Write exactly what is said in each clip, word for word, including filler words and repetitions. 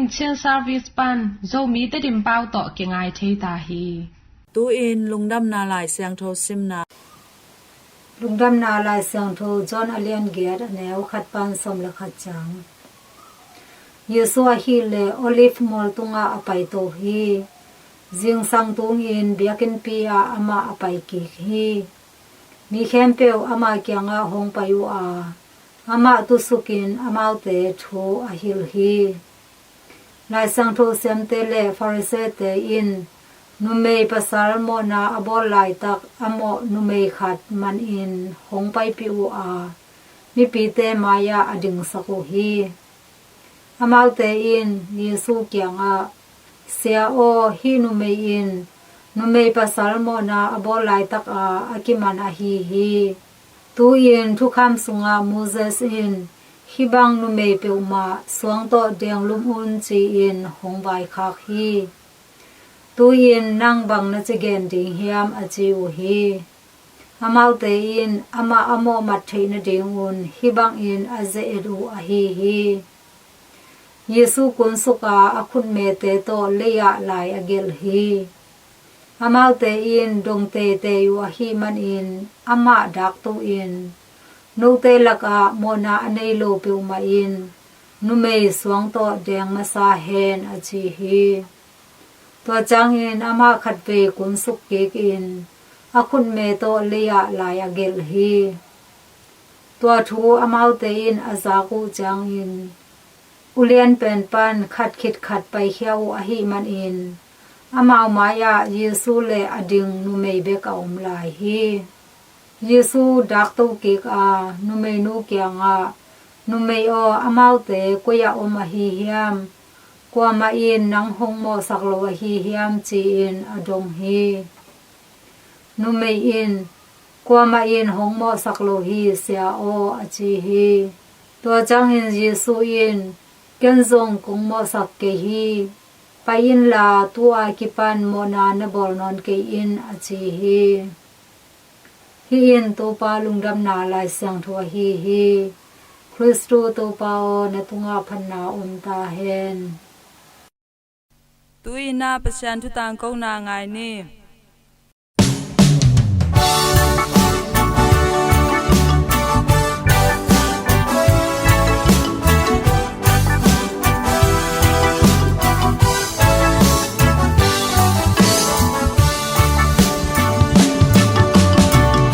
Chin Service pan Zomi Tedim pau tawh kingai thei ta hi. Tu-in Lungdamna Lai Siangtho simna. Lungdamna Lai Siangtho John a lian giat, a neu khat pan sawm le khat ciang. Jesu ahih leh Olive mual tungah a paito hi. Zingsang tungin biakinnpi ah amah a pai kik hi. Mi khempeuh ama kiangah hong pai uh a, amah tusukin amaute thu a hilh hi. Lai Siangtho siamte le Farisee-te in numei pasal mawhna a bawl laitak a mawh numei khat manin hong paipih uh a, mipite mai-ah a dingsak uh hi. Amaute in Jesu kiangah, "Sia aw, hih numei in numei pasal mawhna a bawl laitaka a kiman ahi hi. Tu-in thukham sungah Moses in hih bang numei peuhmah suang tawh denglum un ci-in hong vaikhak hi. Tu-in nang bang na ci gen ding hiam?" a ci uh hi. Amaute in amah a mawhmat theih nadingun hih bangin a ze-et uh ahi hi. Jesu kunsuk a, a khutmete tawh lei-ah lai a gelh hi. Amaute in dong teitei uh ahih manin amah dakto in, "Note lakah mawhna a nei lo peuhmah in numei suang tawh deng masa hen," a ci hi. Tua ciangin amah khatvei kunsuk kikin a khutme tawh lei-ah lai a gelh hi. Tua thu amaute in a zak uh ciangin ulian pen pan khat khit khat paikhia uh ahih manin amau mai-ah Jesu le a ding numei bek a om lai hi. Jesu dakto kik a, numeinu kiangah, "Numei aw, amaute koi-ah om ahi hiam? Kuamah in nang hong mawhsak lo ahi hiam?" ci-in a dong hi. Numei in, "Kuamah in hong mawhsak lo hi, Sia aw," a ci hi. Tua ciangin Jesu in, "Ken zong kong mawhsak kei hi. Pai inla, tu-a kipan mawhna na bawl nawn kei in," a ci hi. Hih in Topa Lungdamna Lai Siangtho ahi hi. Khristu Topa aw, na tungah phatna om ta hen. Tu-in ah Pasian thu tangkona ngai ni.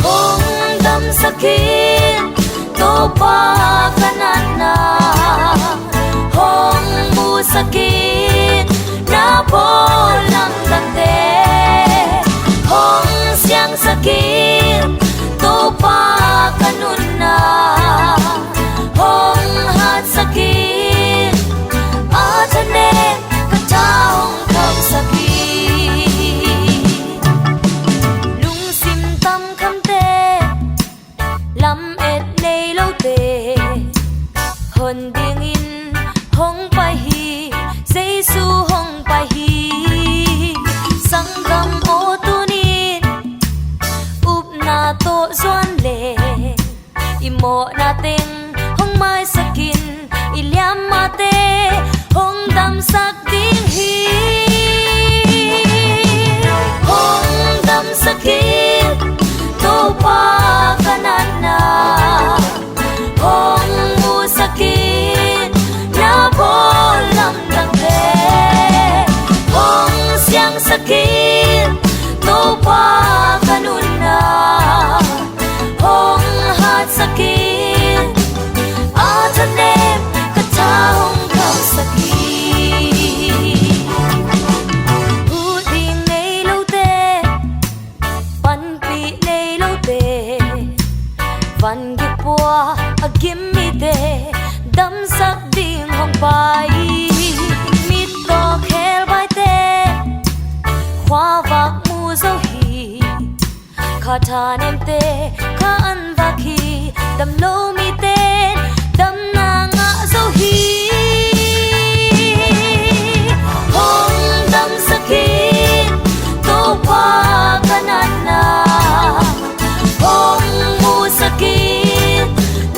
Hong damsak in, Topa ka natna, hong musak in, na bawl lamdangte, hong siangsak in, Topa ka nunna, hong hatsak in, a thanem ka tha hong khauhsak in. Lungsim tam khamte, lamet nei lote, hon dingin hong pai hi, Jesu hong pai hi. Sanggam aw, tuni-in upna tawh zuan le, i mawhna teng hong maisak in, i liammate hong damsak ding hi. Hong damsak in, Topa ka natna, hong musak in, na bawl lamdangte, hong siangsak in, Topa ka nunna, hong hatsak in, a thanem ka tha hong khauhsak in. Huh ding nei lote, panpih nei lote, van gik pua a gim mite, damsak ding hong pai. Mittaw khelbaite, khuavak mu zo hi. Kha thanemte, kha an vak hi. Damlo mite, damna ngah zo hi. Hong damsak in, Topa ka natna, hong musak in,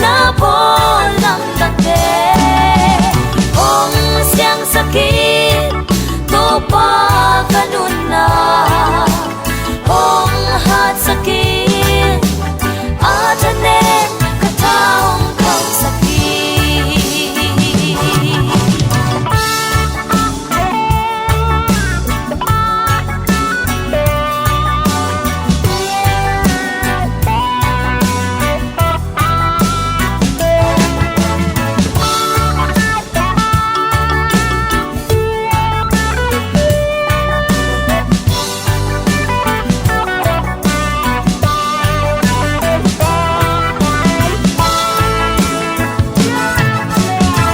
na bawl lamdangte, hong siangsak in, Nunna hong hatsak in, a thanem ka tha hong khauhsak in.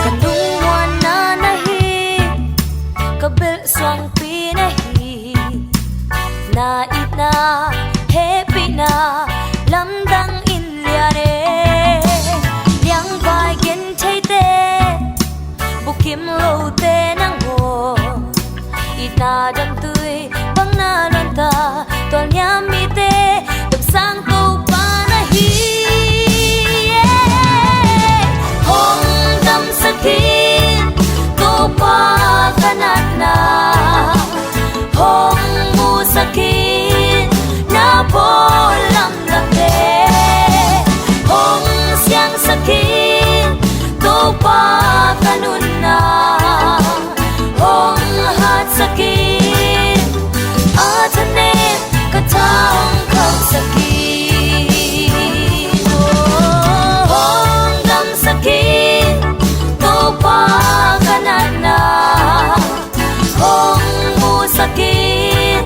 Ka lungmuanna na hi, ka belh suangpi na hi, na itna hehpihna lamdang in lian e. Liangvai gentheite, bukim lote nangawn, itna damtui bang na luanta, tualniam mite damsang Topa na hi. Hong damsak in, Topa ka natna hong musak in, na bawl lamdangte hong siangsak in, Topa ka nunna hong hatsak in, a thanem ka tha hong khauhsak in. Hong damsak in, Topa ka natna hong musak in,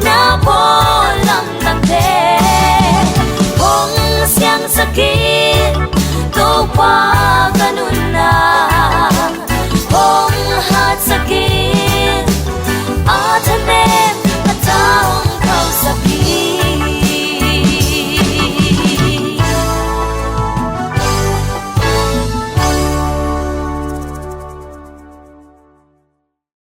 na bawl lamdangte hong siangsak in, Topa ka nunna hong hatsak in, a thanem ka tha hong khauhsak in.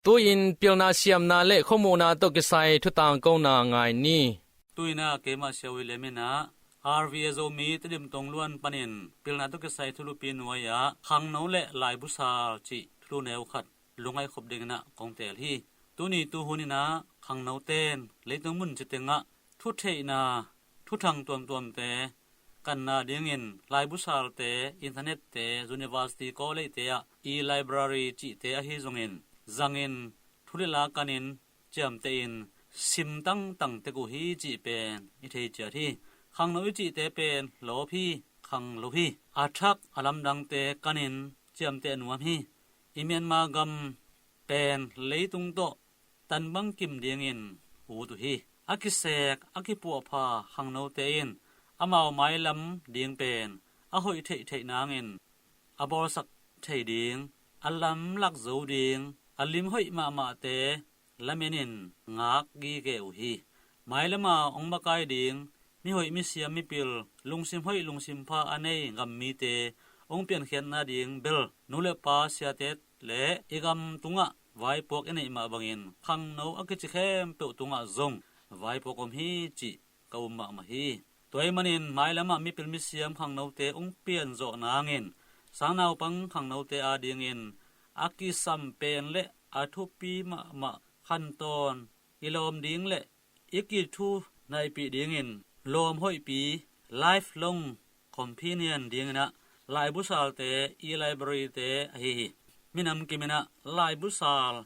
Tu-in pilna siamna le khuamuhna tawh kisai thutangkona ngai ni. Tu-in ah keimah Sia William in ah R V A Zomi Tedim Tongluan panin pilna tawh kisai thulupi nuai-ah khangno le laibusal cih thulu neu khat lungngaih khop dingin ah kong teel hi. Tuni tuhun in ah khangnote'n leitung mun citengah thutheihna, thuthang tuamtuamte kanna dingin laibusalte, internet-te, university, college-te ah e-library cihte ahi zongin zangin thu le la kanin ciamtehin sim tangtang tek uh hi cih pen i thei ciat hi. Khangno i cihte pen lawp hi, khang lo hi. A thak a lamdangte kanin ciamteh nuam hi. I Myanmar gam pen leitung tawh tan bang kim dingin ut uh hi. A kisek, a kipuahpha khangnote in amau mailam ding pen a hoih theihtheih nangin a bawlsak thei ding, a lamlak zo ding, a lim hoih mahmahte lamenin ngak gige uh hi. Mailama hong makai ding mihoih, misiam, mipil, lungsim hoih lungsim pha a nei gam mite hong piankhiatna ding bel nu le pa, siate le i gam tungah vaipuak i neih mah bangin khangno a kici khempeuh tungah zong vaipuak om hi cih ka um mahmah hi. Tua ahih manin mailamah mipil misiam khangnote hong pianzawh nangin sangnaupang khangnote adingin a kisam pen le a thupi mahmah khantawn i lawm ding le i kithunaihpih dingin lawm hoihpi, lifelong companion dingin ah laibusalte, e-library-te ahi hi. Minam kimin ah laibusal,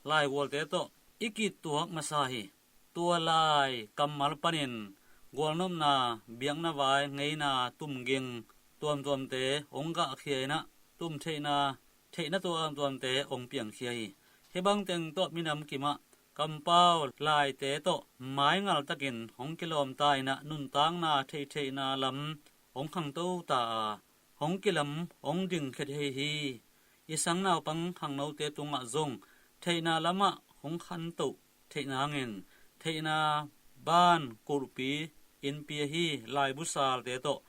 laigualte tawh i kituak masa hi. Tua lai kammal panin gualnopna, biakna vai, ngeina, tumging tuamtuamte hong gahkhia in ah tumtheihna, theihna tuamtuamte hong piangkhia hi. Hih bang teng tawh minam kimah kampau laite tawh maingal takin hong kilawmta in ah nuntakna theihtheihna lam hong khangto ta a, hong kilam, hong dingkhia thei hi. I sangnaupang khangnote tungah zong theihna lamah hong khantoh theih nangin, theihna ban kulhpi, innpi ahi laibusalte tawh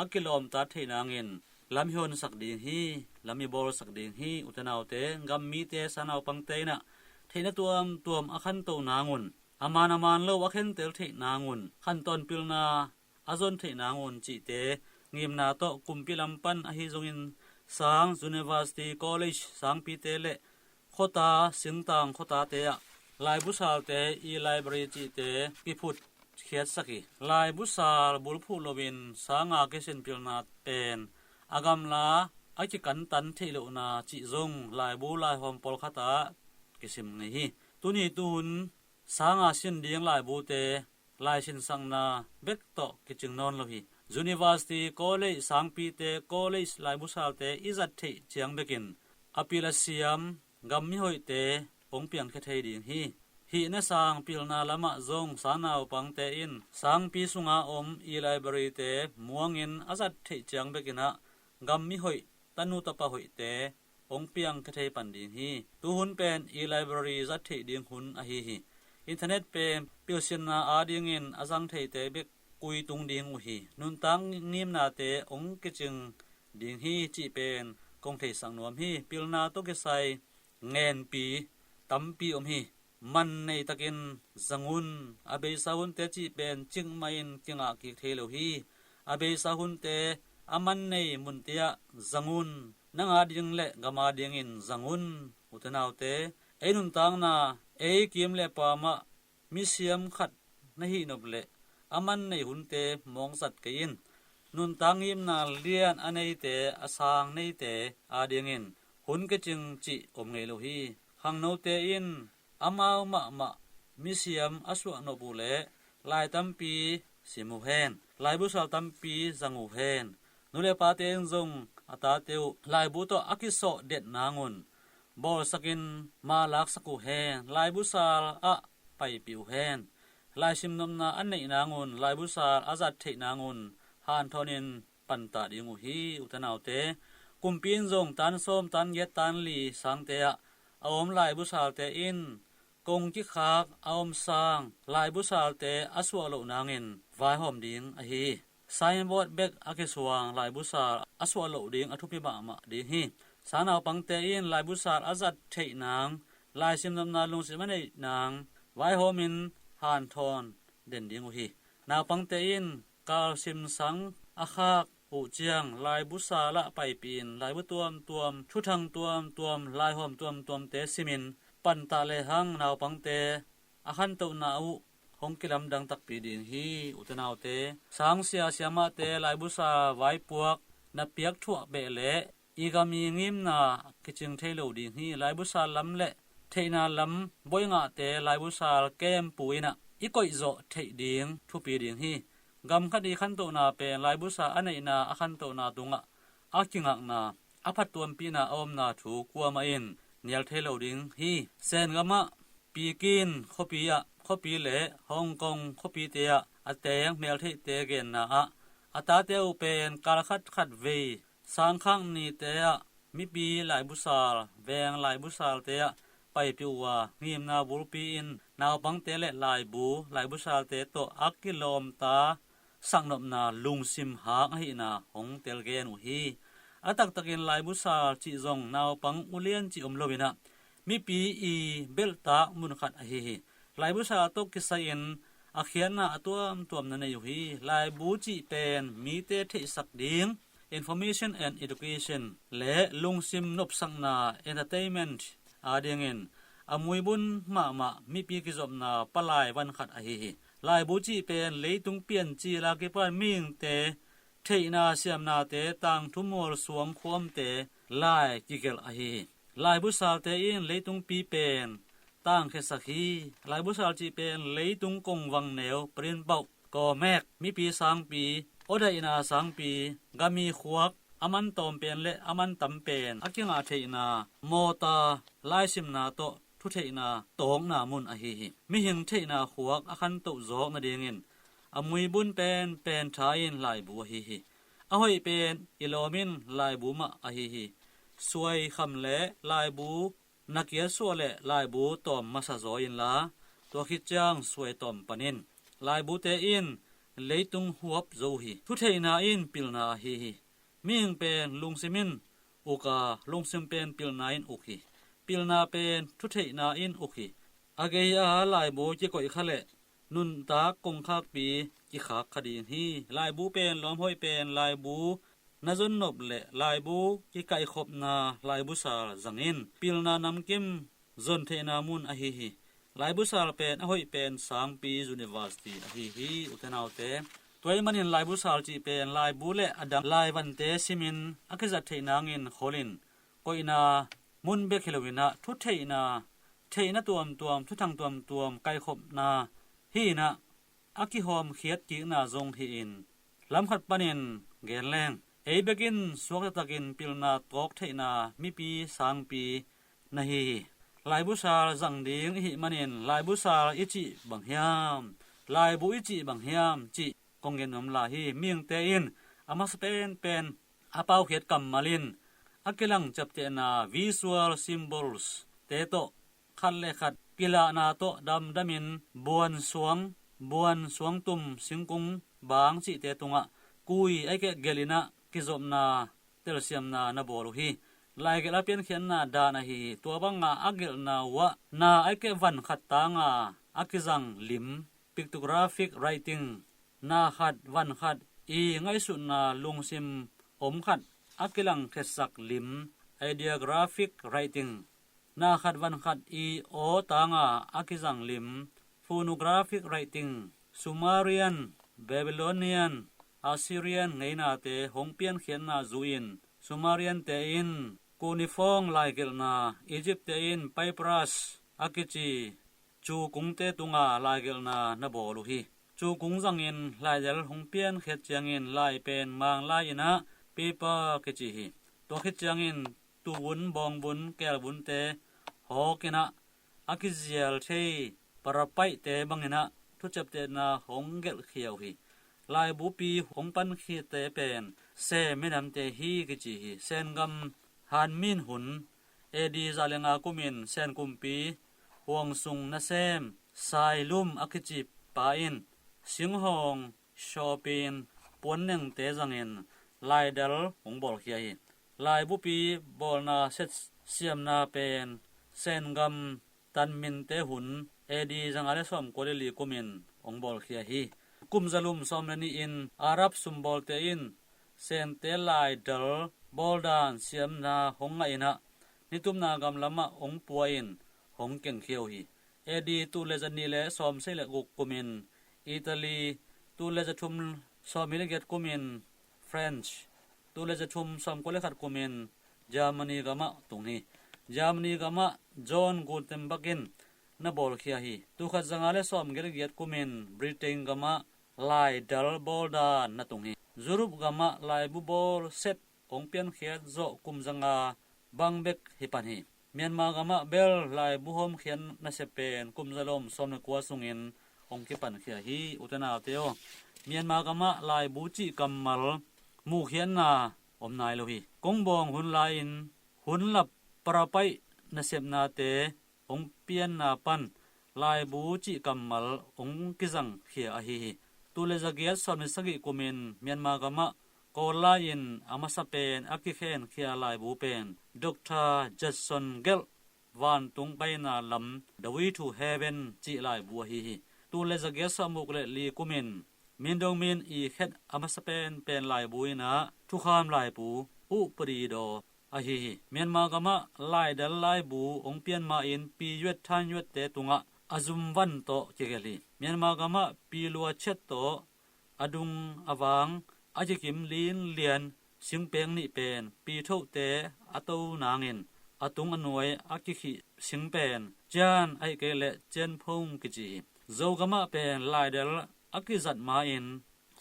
a kilawmtat theih nangin lam i honsak ding hi, lam i bawlsak ding hi. Ute naute, gam mite, sangnaupangte in ah theihna tuamtuam a khanto nangun, a man a man lo a khentel theih nangun, khantawn pilna a zon theih nangun cihte ngimna tawh kumpi lam pan ahi zongin sang, university, college, sangpite le khuata, singtang khuatate ah laibusalte, e-library cihte kiphut khiatsak hi. Laibusal bulphuh loin sanga kisin pilna pen a gamla a kikantan theih lohna cih zong laibu laihawm pawlkhatah kisim ngei hi. Tuni tuhun sanga sin ding laibute laisinsakna bek tawh kicing nawn lo hi. University, college, sangpite, college laibusalte i zat theih ciang bekin a pil a siam gam mihoihte hong piangkhia thei ding hi. Hih nasang pilna lamah zong sangnaupangte in sangpi sunga om e-library-te muangin a zat theih ciang bekinah gam mihoih tanu tapa hoihte hong piangkhia thei pan ding hi. Tuhun pen e-library zat theih ding hun ahi hi. Internet pen pilsinna adingin a zang theite bek kuitung ding uh hi. Nuntak ngimnate hong kicing ding hi cih pen kong theisak nuam hi. Pilna tawh kisai ngenpi tampi om hi. Man nei takin zang un. A beisa hunte cih pen cikmahin kingah kik thei lo hi. A beisa hunte a man nei munte ah zang un. Nang ading le gam adingin zang un. Ute naute, ei nuntakna, ei kim le paamah misiam khat na hih nop leh a man nei hunte mawkzat kei in. Nuntak ngimna lian a neite, a sang neite adingin hun kicing cih om ngei lo hi. Khangnote in amau mahmah misiam a suah nop uh leh lai tampi sim uh hen, laibusal tampi zang uh hen. Nu le pate in zong a tate uh laibu tawh a kisawh det nangun bawlsakin malaksak uh hen, laibusal ah paipih uh hen. Laisim nopna a neih nangun laibusal a zat theih nangun hanthawnin pantah ding uh hi. Ute naute, kumpi in zong tan sawm, tan giat, tan li sangte ah a om laibusalte in kong kikhak a om sang laibusalte a suah loh nangin vaihawm ding ahi hi. Signboard bek a kisuang laibusal a suah loh ding a thupi mahmah ding hi. Sangnaupangte in laibusal a zat theih nang, laisim nopna lungsim a neih nang vaihawmin hanthawn den ding uh hi. Naupangte in kalsim sang a khak uh ciang laibu sal ah paipih in, laibu tuamtuam, thuthang tuamtuam, laihawm tuamtuamte simin pantah lehang naupangte a khantohna uh hong kilamdang takpi ding hi. Ute naute, sangsia siamahte laibu sal vaipuak na piak thuah beh leh i gam i ngimna kicing thei lo ding hi. Laibu sal lam le theihna lam boingahte laibu sal kempu inah i koihzawh theih ding thupi ding hi. Gam khat i khantohna pen laibu sal a neihna a khantohna tungah a kingakna, a phattuampihna a omna thu kuamah in nial thei lo ding hi. Sengamah Pikin khuapi ah, khuapi le Hong Kong khuapite ah a teng meltheihte genna ah a tate uh pen kal khat khat vei sangkhak nite ah mipi laibu sal, veng laibu salte ah paipih uh a, ngimna bulpi in naupangte le laibu, laibu salte tawh a kilawmta saknopna lungsim hak ahihna hong telgen uh hi. A taktakin laibu sal cih zong naupang ulian cih om lo inah mipi i belhtak mun khat ahi hi. Laibu sal tawh kisai-in a khiatna a tuamtuam na nei uh hi. Laibu cih pen mite theihsak ding, information and education, le lungsim nopsakna, entertainment, adingin a muibun mahmah mipi kizopna palai van khat ahi hi. Laibu cih pen leitung piancil a kipan mihingte theihna siamnate, tangthu mual suang khuamte lai kigelh ahi hi. Laibu salte in leitungpi pen tangkhiasak hi. Laibu sal cih pen leitung kongvang neu, print bauh, kawmek, mipi sangpi, awdaihna sangpi, gami khuak, a man tawm pen le a man tam pen a kingah theihna, mawta, laisimna tawh thutheihna tawkna mun ahi hi. Mihing theihna khuak a khantoh zawk nadingin a muibun pen pen tha in laibu ahi hi. A hoih pen i lawm in laibu mah ahi hi. Suai kham le laibu na kiatsuah le laibu tawm masa zaw inla, tua khit ciang suai tawm panin. Laibute in leitung huap zo uh hi. Thutheihna in pilna ahi hi. Mihing pen lungsim in uk a, lungsim pen pilna in uk hi. Pilna pen thutheihna in uk hi. A gei-a laibu kikoih kha leh nuntak kongkhakpi kikhak kha ding hi. Laibu pen lawmhoih pen laibu na zon nop le laibu kikaihkhopna laibu sal zangin pilna namkim zon theihna mun ahi hi. Laibu sal pen a hoih pen sangpi university ahi hi, ute naute. Tua ahih manin laibu sal cih pen laibu le a dang laivante simin a kizat theih nangin kholin koihna mun bek hi loinah thutheihna, theihna tuamtuam, thuthang tuamtuam kaikhopna hi inah a kihawmkhiat kikna zong hi-in lamkhat panin gen leng ei bekin suakta takin pilna tawk theihna mipi sangpi na hi hi. Laibu sal zang ding ihih manin laibu sal i cih bang hiam, laibu i cih bang hiam cih kong gen nuam lai hi. Mihingte in a masa penpen a paukhiat kammal in a kilang ciaptehna visual symbols te tawh khat le khat kilahna tawh damdamin buansuang, buansuangtum, singkung bang cihte tungah kui aike gelhinah kizopna telsiamna na bawl uh hi. Laigelh a piankhiatna dan ahi hi. Tua banga a gelhna uhah na aike van khat tanga a kizang lim, pictographic writing, na khat van khat i ngaihsutna lungsim om khat a kilangkhiatsak lim, ideographic writing, na khat van khat i aw tanga a kizang lim, phonographic writing, Sumerian, Babylonian, Assyrian ngeinate hong piankhiatna zu-in Sumerian-te in cuneiform laigelhna, Egypt-te in papyrus a kici cukungte tunga laigelhna na bawl uh hi. Cukung zangin laidal hong piankhiat ciangin lai pen Manglai inah paper kici hi. Tua khit ciangin tuvun, bawngbun, kelbunte hawkinah a kizial thei parapaihte banginah thuciaptehna hong gelhkhia uh hi. Laibupi hong pankhiate pen Sem minamte hi kici hi. Sengam Hanmin hun A D za le nga kumin Senkumpi huangsung nasem Sailum a kici pa in singhawng shawpin puannengte zangin laidal hong bawlkhia hi. Laibupi bawlna setsiamna pen Sengam Tanminte hun A D za nga le sawmkua le li kumin hong bawlkhia hi. Kum zalum sawm le nih in Arab sumbawlte in Sente laidal bawldan siamna hong ngah inah nitumna gamlamah hong pua in hong kengkhia uh hi. A D tul le zanih le sawmsagih le guk kumin Italy, tul le zathum sawmli le giat kumin French, tul le zathum sawmkua le khat kumin Germany gamah tung hi. Germany gamah John Gutenberg in na bawlkhia hi. Tul khat za nga le sawmgiat le giat kumin Britain gamah laidal bawldan na tung hi. Europe gamah laibu bawl set hong piankhiat zawh kum za nga bang bek hi pan hi. Myanmar gamah bel laibu hawmkhiat nasep pen kum zalom sawm le kua sungin hong kipankhia hi. Ute naute aw, Myanmar gamah laibu cih kammal muhkhiatna om nai lo hi. Kongbawng hun lai-in hun lap parapaih nasepnate hong pianna pan laibu cih kammal hong kizangkhia ahi hi. Tul le zagiat sawm le sagih kumin Myanmar gamah Kawl lai-in a masa pen a kikhenkhia laibu pen Doctor Judson gelh Vantung Paina Lam, The Way to Heaven cih laibu ahi hi. Tul le zagiat sawmguk le li kumin Min Dong Min i khet a masa penpen laibu inah thukham laibu Upadi Daw ahi hi. Myanmar gamah laidal laibu hong pian ma-in Pi Yuet Than Yuette tungah a zumvan tawh kigelh hi. Myanmar gamah Pi Lua Chet tawh a dung a vang a kikim linlian singpeng nih pen Pi Thote a to nangin a tung a nuai a kikhih sing pen Cian ahih kei leh Cian Phong kici hi. Zogamah pen laidal a kizat ma-in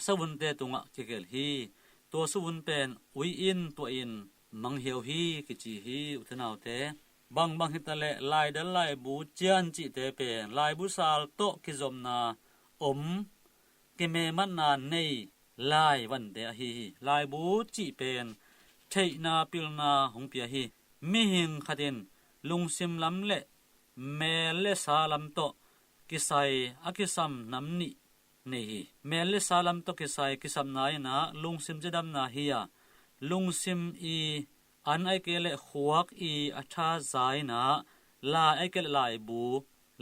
savunte tungah kigelh hi. Tua savun pen ui in tuah in manghiau hi kici hi. Ute naute, bangbang hitaleh laidal laibu cian cihte pen laibu sal tawh kizopna om, kimematna nei lai vante ahi hi. Laibu cih pen theihna pilna hong pia hi. Mihing khat in lungsim lam le mel le sa lam tawh kisai a kisam nam nih nei hi. Mel le sa lam tawh kisai kisapna inah lungsim cidamna hi a, lungsim i an ahih kei leh khuak i a tha za inah lai ahih kei leh laibu,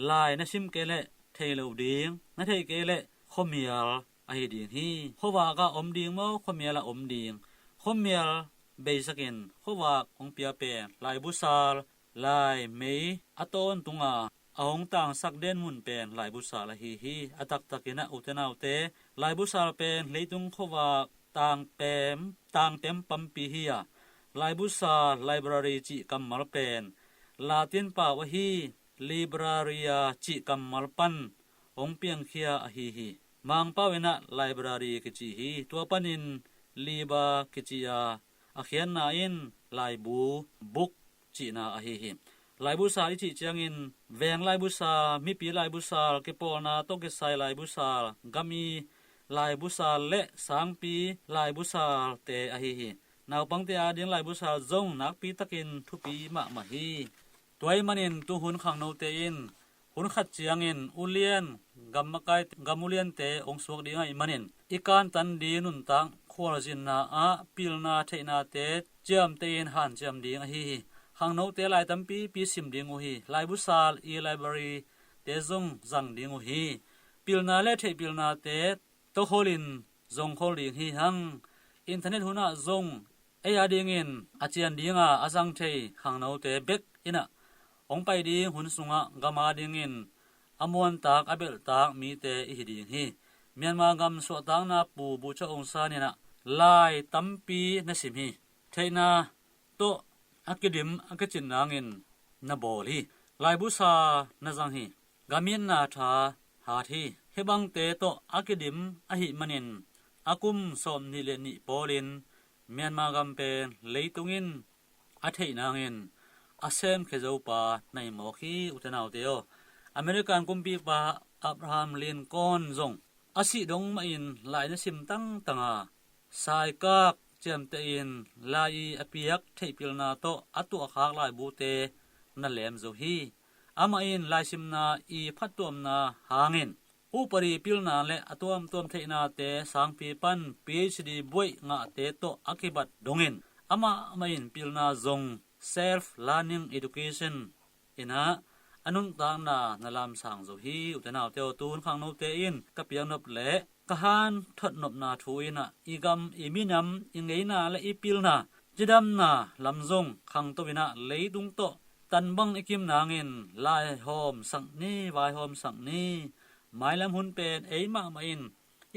lai na sim kei leh thei lo ding, na theih kei leh khuamial ahi ding hi. Khuavak ah om ding maw, khuamial ah om ding? Khuamial beisakin khuavak hong pia pen laibu sal, lai mei a tawntunga a hong tangsak den mun pen laibu sal ahi hi. A taktakin ah, ute naute, laibu sal pen leitung khuavak tangpem, tangtem pampi hi a, laibu sal, library cih kammal pen Latin pau ahi libraria cih kammal pan hong piangkhia ahi hi. Mangpau in ah library kici hi. Tua panin liber kici a, a khiatna in laibu, book, cihna ahi hi. Laibu sal i cih ciangin veng laibu sal, mipi laibu sal, kipawlna tawh kisai laibu sal, gam i laibu sal le sangpi laibu salte ahi hi. Naupangte ading laibu sal zong nakpi takin thupi mahmah hi. Tua ahih manin tuhun khangnote in hun khat ciangin ulian, gam makai, gam uliante hong suak ding ahih manin i kantan ding nuntak khualzinna ah pilna theihnate ciamteh in hanciam ding ahi hi. Khangnote lai tampipi sim ding uh hi. Laibu sal, e-library te zong zang ding uh hi. Pilna le theihpilnate tawkhol in zongkhol ding hi hang. Internet hun ah zong ei adingin a cian ding a, a zang thei khangnote bek in ah hong pai ding hun sungah gam adingin a muantak, a belhtak mite i hi ding hi. Myanmar gam suahtakna Pu Bogyoke Aung San in ah lai tampi na sim hi. Theihna tawh a kidim, a kicin nangin na bawl hi. Laibu sal na zang hi. Gam itna tha hat hi. Hih bangte tawh a kidim ahih manin a kum sawmnih le nih pawlin Myanmar gam pen leitung in a theih nangin a semkhia zo pa na hi mawk hi, ute naute aw. American kumpipa Abraham Lincoln zong a sih dong mahin lai na sim tangtang a, saikak ciamteh in lai i a piak theihpilna tawh a tuahkhak laibute na lem zo hi. Amah in laisimna i phattuamna hangin upadi pilna le a tuamtuam theihnate sangpi pan P H D buaih ngahte tawh a kibat dongin amah mah in pilna zong, self learning education in ah a nuntakna na lamsang zo hi, ute naute aw. Tuhun khangnote in ka piaknop le ka hanthotnopna thu in ah i gam, i minam, i ngeina le i pilna cidamna lam zong khangto in ah leitung tawh tan bang i kim nangin laihawmsak ni, vaihawmsak ni. Mailam hun pen ei mahmah in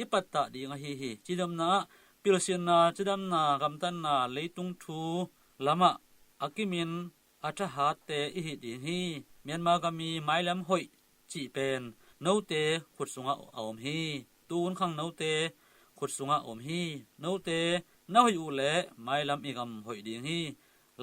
i pattah ding ahi hi. Cidamna ah pilsinna, cidamna, gamtatna, leitung thu lamah a kimin a thahatte i hih ding hi. Myanmar gam i mailam hoih cih pen note khut sungah a om hi. Tuhun khangnote khut sungah a om hi. Note na hoih uh leh mailam i gam hoih ding hi.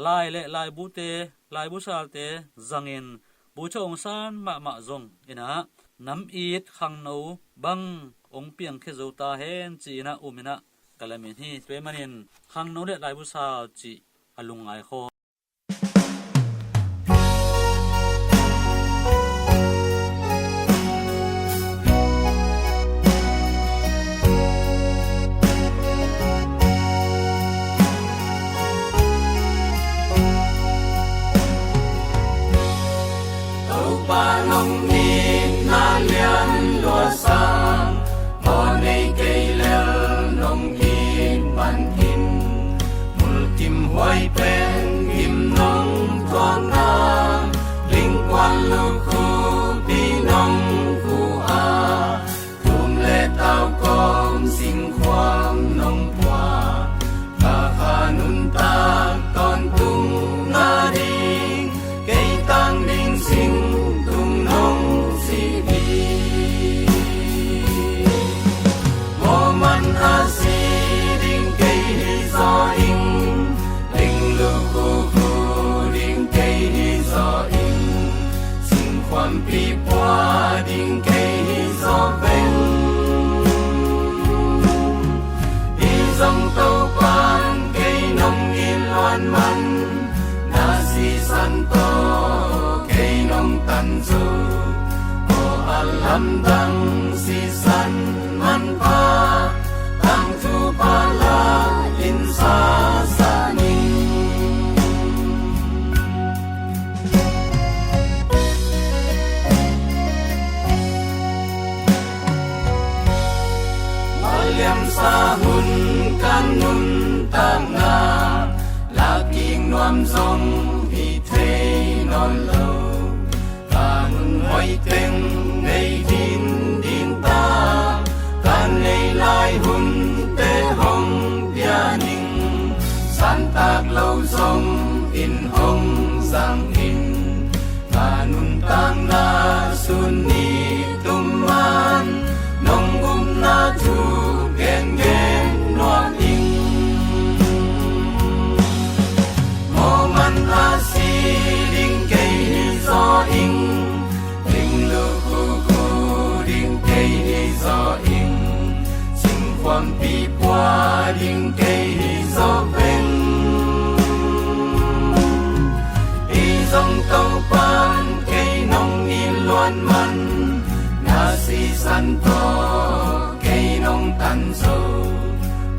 Lai le laibute, laibu salte zangin Bogyoke Aung San mahmah zong in ah nam it khangno bang hong piangkhia zo ta hen ci-in ah um in ah ka lamen hi. Tua ahih manin khangno le laibu sal cih a lungngai khawm. Topa nong itna lian lua sa, aw nei kei lel nong it pan in, mulkim huai pen gim nong tuakna, lingkuan lukhupi nong khu a, tum le tau kawm singkhuam nong pua, ka kha nuntak tawntung na ding, kei tang ding singtung nong si ding. Moman a si ding kei hi zaw ing, ling lukhu khu ding kei hi zaw ing, singkhuampi pua ding kei hi zaw veng. Hi zong Topa'n kei nong it luan man, na sisan tawh kei nong tan zo. Aw a lamdang sisan manpha, tangthu pha la in sa sa ning. Maliamsa hun ka nuntakna, lakik nuam zong hi thei nawn lo. Ka hun Taklo zong in hong zang in, ka nuntakna sun ni tum man nong upna thu gengen nuam ing. Moman a si ding kei hi zaw ing, ling lukhuku ding kei hi zaw ing, singkhuampi pua ding kei hi zaw veng. Hi zong Topan kei nong it luat man, na sisan tawh kei nong tan zo.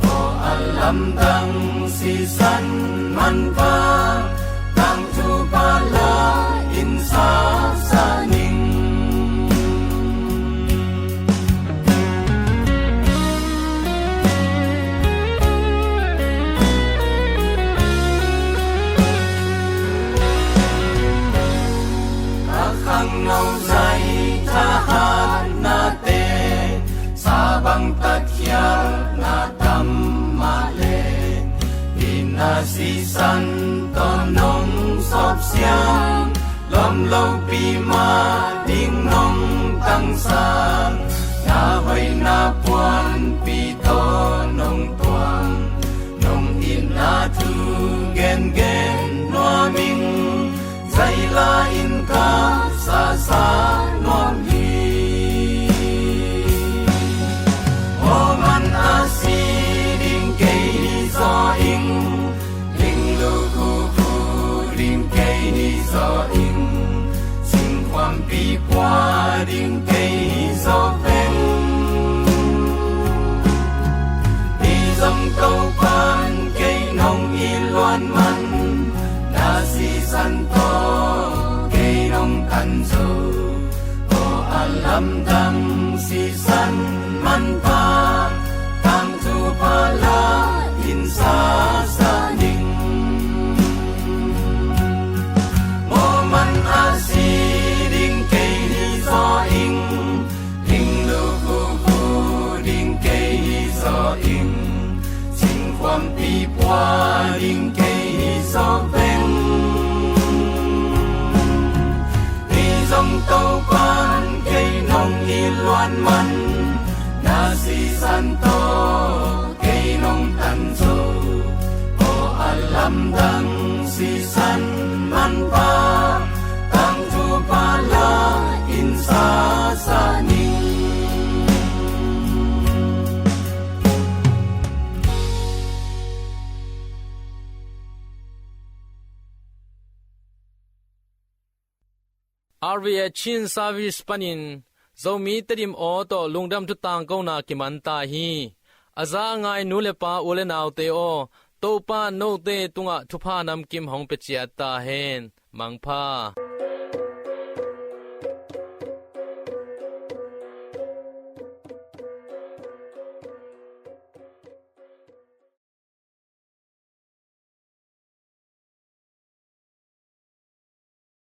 Aw a lamdang sisan manpha, tangthu pala in sasa ning. Ka khangno zai thahatnate sabang tatkhialhna tam mah le, ina sisan tawh nong sawpsiang, lawm lopi mah ding nong tangsa, na hoihna puanpi tawh nong tuang, nong itna thu gengen nuam ing, zaila in ka sasa nuam hi. Moman a si ding kei hi zaw ing, ling lukhuku ding kei hi zaw ing, singkhuampi pua ding kei hi zaw veng. Hi zong Topan kei nong it luat man, na sisan tawh kei nong tan zo. Aw a lamdang sisan manpha, tangthu pala in sasa ning. Moman a si ding kei hi zaw ing, ling lukhuku ding kei hi zaw ing, singkhuampi pua ding kei hi zaw veng. Hi zong Topan kei nong it luat man, na sisan tawh kei nong tan zo. Aw a lamdang sisan manpha, tangthu pala in sasa ning. R V A Chin Service panin Zomi Tedim aw tawh lungdam thu tangkona kiman ta hi. A za a ngai nu le pa, u le naute aw, Topa note tungah thupha namkim hong pia ciat ta hen. Mangpha.